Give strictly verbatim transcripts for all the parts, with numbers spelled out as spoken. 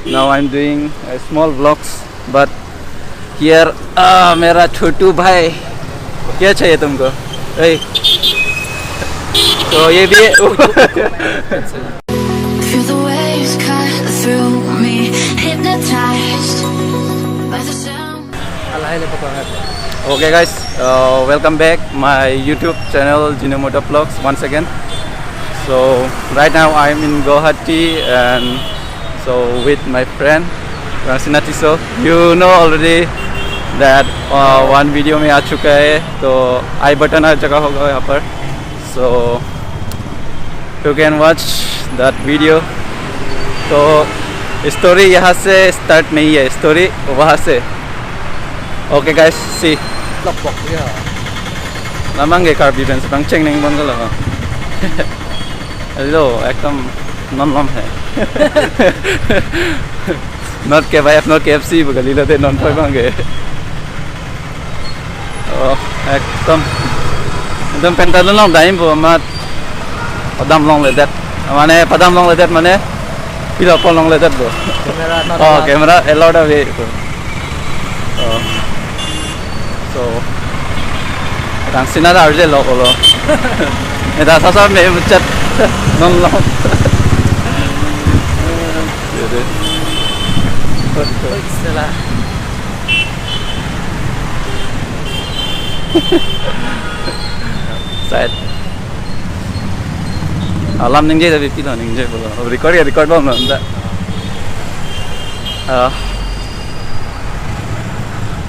Now I'm doing a small vlogs, but here, ah, मेरा छोटू भाई, क्या चाहिए तुमको? Hey, तो ये भी है. Feel the waves cut through me, hypnotized by the sound. Okay, guys, uh, welcome back my YouTube channel, Jinomoto Vlogs, once again. So right now I'm in Guwahati, and so with my friend Rangsina Tisso. You know already that, uh, one video में आ चुका है, तो आई बटन आ चुका होगा यहाँ पर. So you can watch that video. तो story यहाँ से start नहीं है, story वहाँ से. Okay, guys, see. Lok bok ya. Lamang ke Karbi fans bang cheng neng bang kalau. Hello, ekdom non lom hai. Not K Y F, not K F C, bu kalilo te non poi bang ke. Oh, ekdom. Ekdom pantalon longdam pu amat padam longledet. Mane padam longledet mane pilo pon longledet bo. Camera not Oh, allowed. Camera allowed ave. Oh. So, Rangsina ta arje lo kolo. Eda sasa me muchat non lo. Yaudah. Oi, salah. Side. Alam ningje tapi pilo ningje pulo. Record ya, record bom lo, anda. Ah.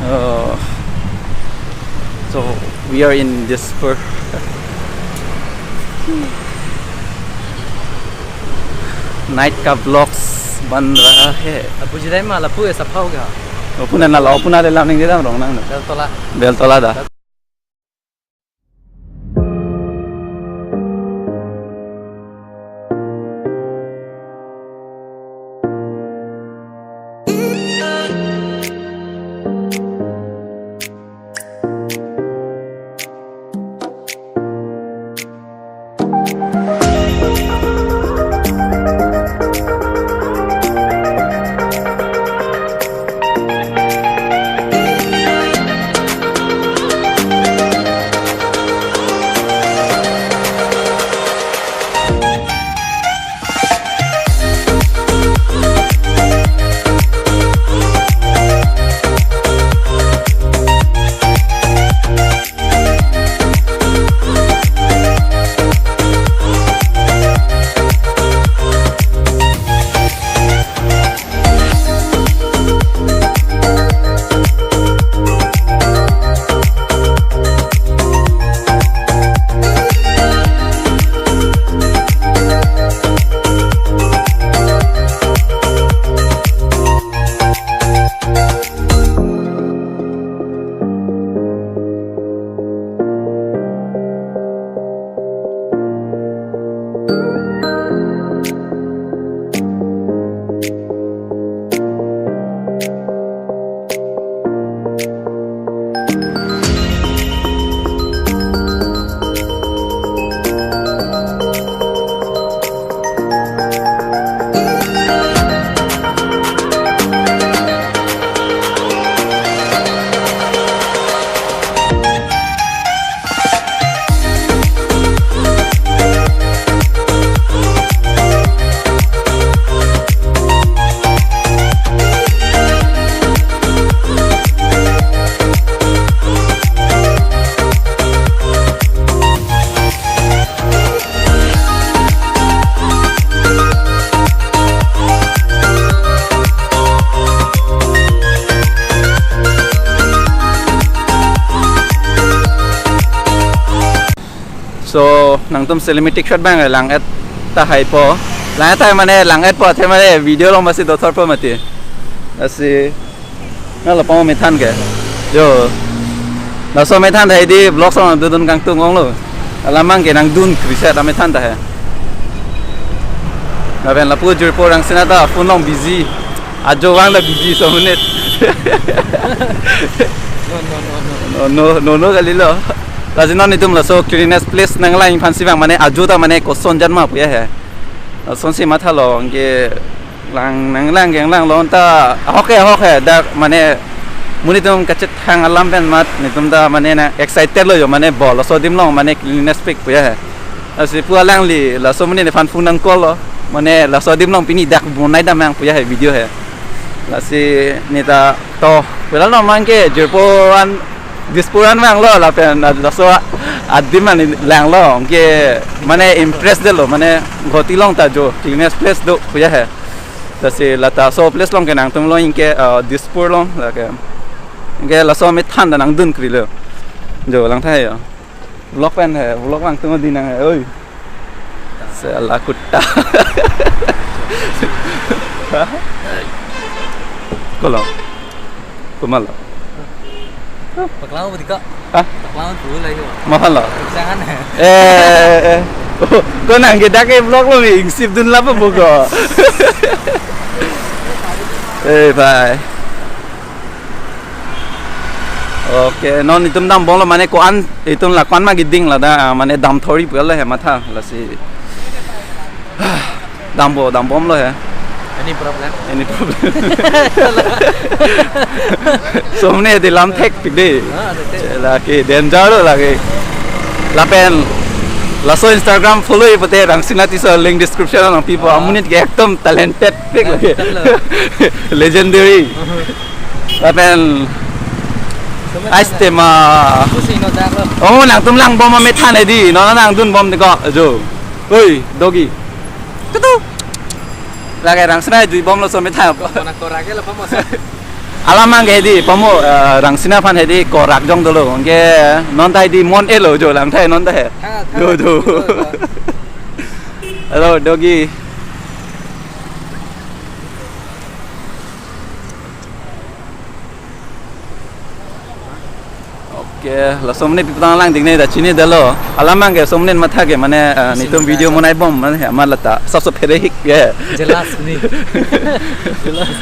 Oh. So we are in Dispur. Night ka vlogs ban raha hai. Abu jirai ma lapu esa phau ga. Opuna na la, opuna le lam ningje dam rong nang. Beltola. Beltola da. So, nangtum cinematic shot bang lang-et tahai po. Lang-et tahai mane lang-et po athe mane video along masi dothor po mati. Lasi, na lo pamo methan ke. Yo. Laso methan tahai di vlog song dun kangtung ong lo. Alamang ke nangdun kriset amethan tahai. Lapen lapu jirpo Rangsina ta phone along busy. Ajo vang ta busy so minute. No, no, no, no. No, no, no, no, kalilo. Lasi non itum laso cleanest place nanglang aphansi bang mane ajo ta mane koson jan ma puya hai. Lasonsi mathalo, anke Lang nanglang keng lang lo ta ahok ke ahok he dak mane monit atum kachethang alam pen mat netum ta mane nang excited lo jo mane bol laso adim along mane cleanliness pick puya he. Lasi pu alangli laso monit nephan phone nang call lo mane laso adim along pini dak bonai dam nang puya he video he. Lasi neta to pulo lo mang ke Jirpo an Dispur an vanglo lapen laso adim an langlo ke mane impress detlo mane Guwahati along ta jo cleanest place do puya he. Lasi lata so place along ke nangtum lo anke uh, Dispur along lake anke laso amethan ta nangdun krilo jo lang thai yo. Vlog pen he vlog nangtum ding nang he oi. Sela kutta. Kolo. Kumalo. Paklang apa dika? Hah? Paklang apa dulu lagi? Mahal lo. Jangan he. Eh, eh, eh. Oh, ko nang kita ke vlog lo mi ingsip dun lapa buko. Eh, bye. Okay, non itum dambom lo mane ko-an itum la ko-an ma giding la da ah, mane dam thori pulo he matha lasi. Dambo dambom lo he. Any problem? Any problem? Somne de lam thek pik de. Ah, thek. Lake danger lo lake. Lapen laso Instagram follow ipote Rangsina Tisso link description along pipo ah. Amonit ke ekdom talented pick lake. Legendary. Lapen ais tema. Pusi no dak lo. Oh, nangtum langbom amethan hedi. No nangdunbom diko. Jo. Oi, doggy. Tutu. Lake Rangsina juibom laso amethan. Mana korak ke lo pamo. Alam mang ke hedi pamo eh, Rangsina aphan hedi korak jong dolo. Anke non ta hedi mon elo jo lang thai non ta he. Tha, tha. Jo jo. Jo, jo. Hello, doggy. Okay, laso monit pi putang lang ding ne da chinidetlo. Alam mang ke laso monit matha ke mane eh, netum video monai bom mane amat lata. Sab so phere hik ye. Jelas ni. Jelas.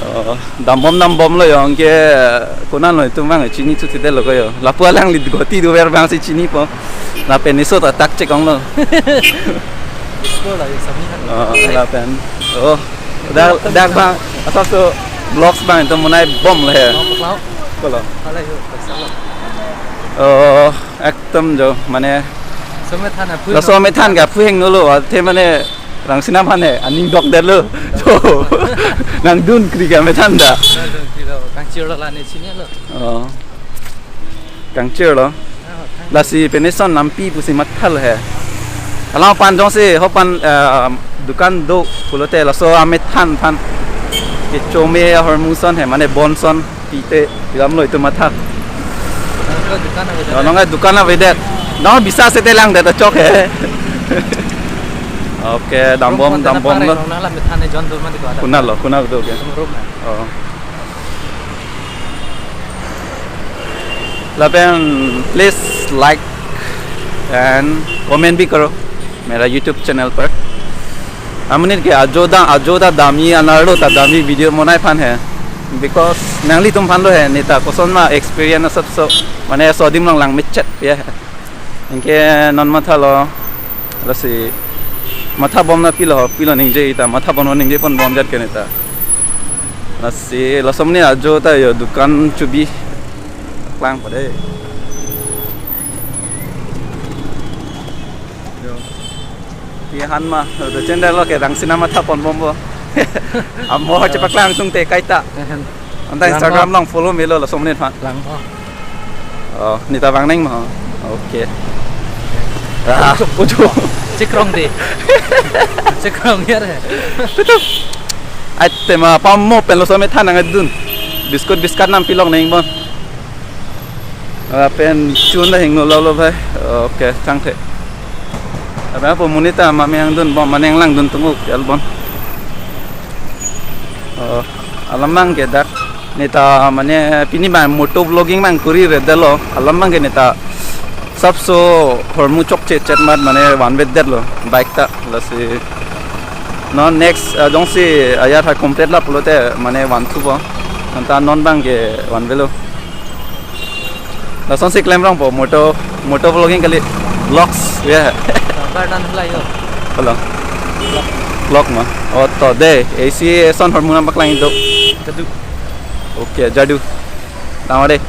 Oh, dambom dambom lo yong ke konan lo itum bang chini chuti detlo ko yo. Lapu alangli Guwahati dover bang si chinipo. Lapen neso ta tak chek ong lo. School la exam ni kan. Oh, lapen. Oh, dak dak bang asap so vlogs bang itum monai bom le he. Mau paklau? Kolo. Alai yo, paklau. Oh, ekdom jo mane. Somethan aphu. Laso amethan ke aphu heng nolo, athe mane Rangsina aphan he, aning dokdetlo. Jo. Nangdun kri ke amethan ta. Nangdun kri lo, kangchir lo la ne chini lo. Oh. Kangchir lo. Lasi pini ason lampi pusi mathalo he. Alangpan jongsi hopan eh, dukan do pulote laso amethan aphan kechome ahormu ason he mane bon ason pite lam lo itum matha. Nang dukan avedet. Nang bisa sete langdet achok he. Okay, dambom dambom lo. Nang la methan ne jon do mati ko ada. Kunal lo, kunal do ke. Rum na. Oh. Lapen please like and comment bhi karo mera YouTube channel par. Amonit ke ajo ta ajo ta damji anerlo ta damji video monai aphan he. Because nanglitum aphan lo he neta koson ma experience asap so mane laso adim along lang mechet ya. Anke non mathalo. Lasi mathabom na pilo pilo ningje ita mathabom ningje pon bom jat ke neta. Lasi laso monit ajo ta yo dukan chubi klang pade. Yo. Ti han ma do chende lo ke Rangsina matha ponbompo. Amo chepaklang sungte kaita. Anta Instagram along follow melo laso monit aphan. Lang po. Oh, neta vang nang ma. Okay. Ah, ojo. Chekrong de. Chekrong ya re. Tutup. Ai tema pamo pen laso amethan nangdun. Biscuit biscuit nam pilong nang bon. Lapen chun ta hingno lo lo bhai. Okay, changthe. Lapen apo monit ta mame nangdunbom mane nanglang dun tung-uk albon. Oh, alam mang ke dak neta mane pini bang moto vlogging bang kuri re dalo alam mang ke neta sapso hormu chokche chet mat mane vanvedetlo bike ta lasi non next uh, jongsi ayar ha complete la pulote mane van thupo anta non bang ke vanvelo. Lason si klem rong po moto moto vlogging kali vlogs ya. Bar dan hula yo. Hello. Vlog ma. Oh, to dei. Isi eson hormu nangpaklang do. Jadu. Okay, jadu. Tama dei.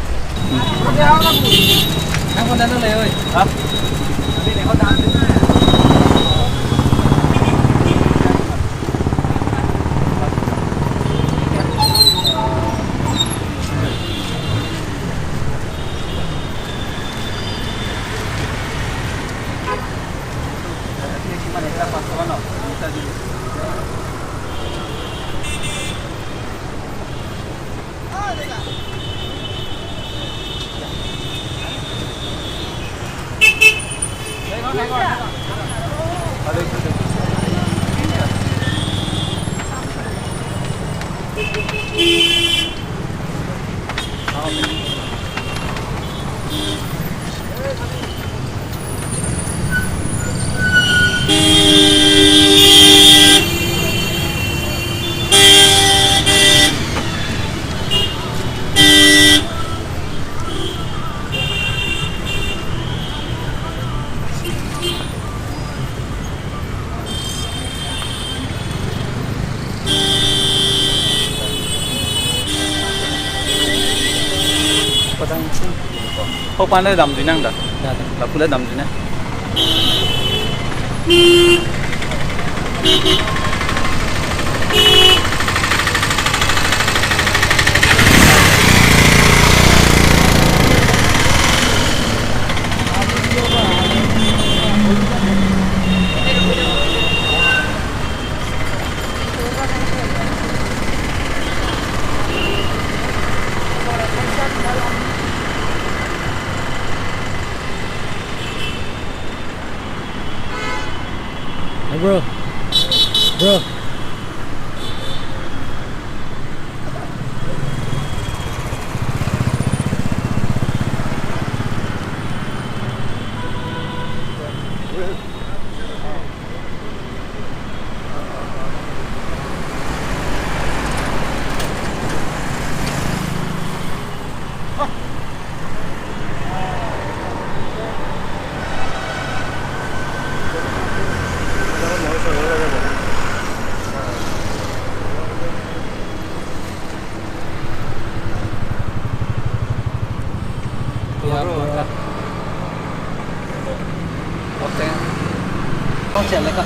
Patang. Oh, pandai damdunang da. Ya, da. Lapu le damdunang. Hey, bro. Bro. Ya, bro. Okay. Kau cek leka.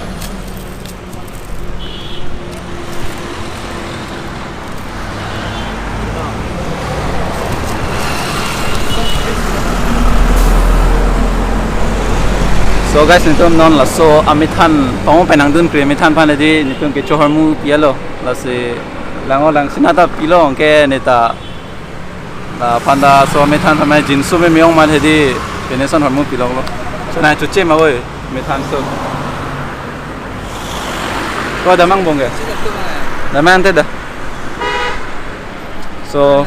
So guys, netum non laso amethan pamo penang dun kre amethan aphan di netum kecho hormu pialo. Lasi lang-o lang sinata pilo ke neta. La panda so amethan pamai jinsu me meong mal hedi peneson hormu pilonglo. So na chuche ma oi amethan so. Ko damang bong ke? Damang te da. So